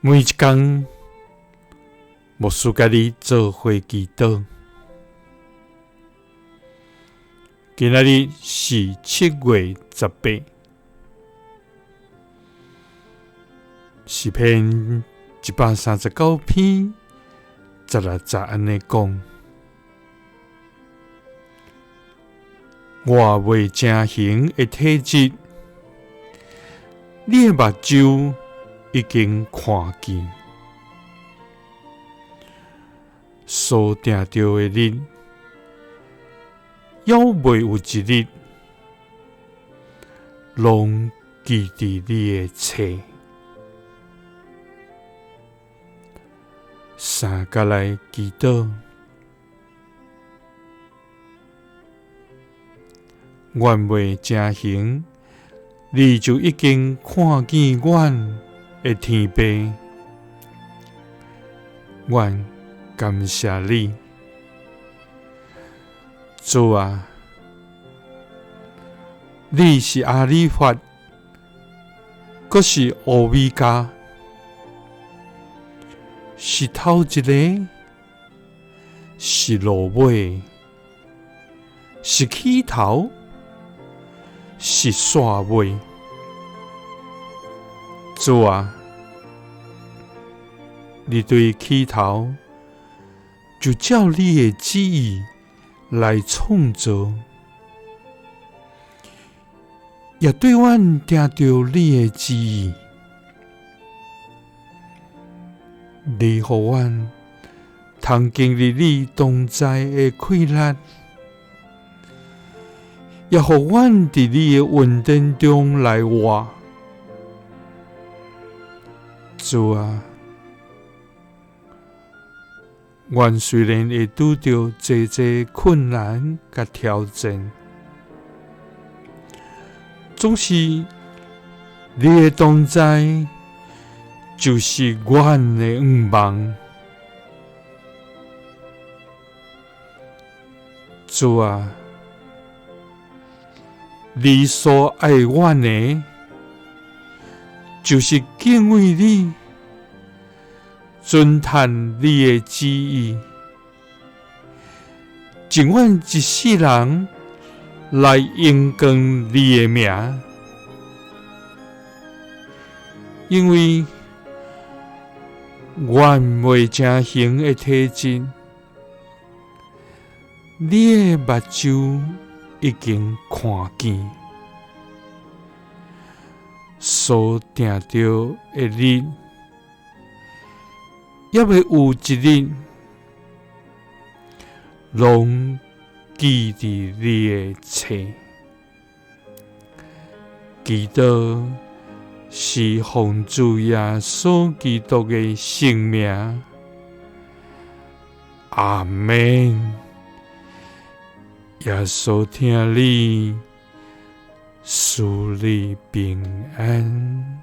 每一工，牧师佮你做伙祈祷。今仔日是7月18，诗篇139篇16节按呢讲：我未成形的体质，你的目睭已经看见，所定著的日，犹未有一日，拢记伫你的册。三角来祈祷，阮未成形，你就已经看见阮的天父，阮感谢你，主啊，你是阿里法，阁是欧米伽，是头一个，是落尾，是起头，是煞尾。主啊，你对起头就照你的旨意来创造，也对阮定著你的旨意，你予阮通经历你同在的快乐，也予阮伫你的恩典中来活。主啊，阮虽然会拄著济济困难佮挑战，总是你的同在就是阮的愿望。主啊，你所爱阮的，就是敬畏你，遵趁你的旨意，尽阮一世人来荣光你的名，因为阮未成形的体质，你的目睭已经看见，所定著的日，犹未有一日，拢记伫你的册。祈祷是奉主耶稣基督的圣名，阿们。耶稣疼你，赐你平安。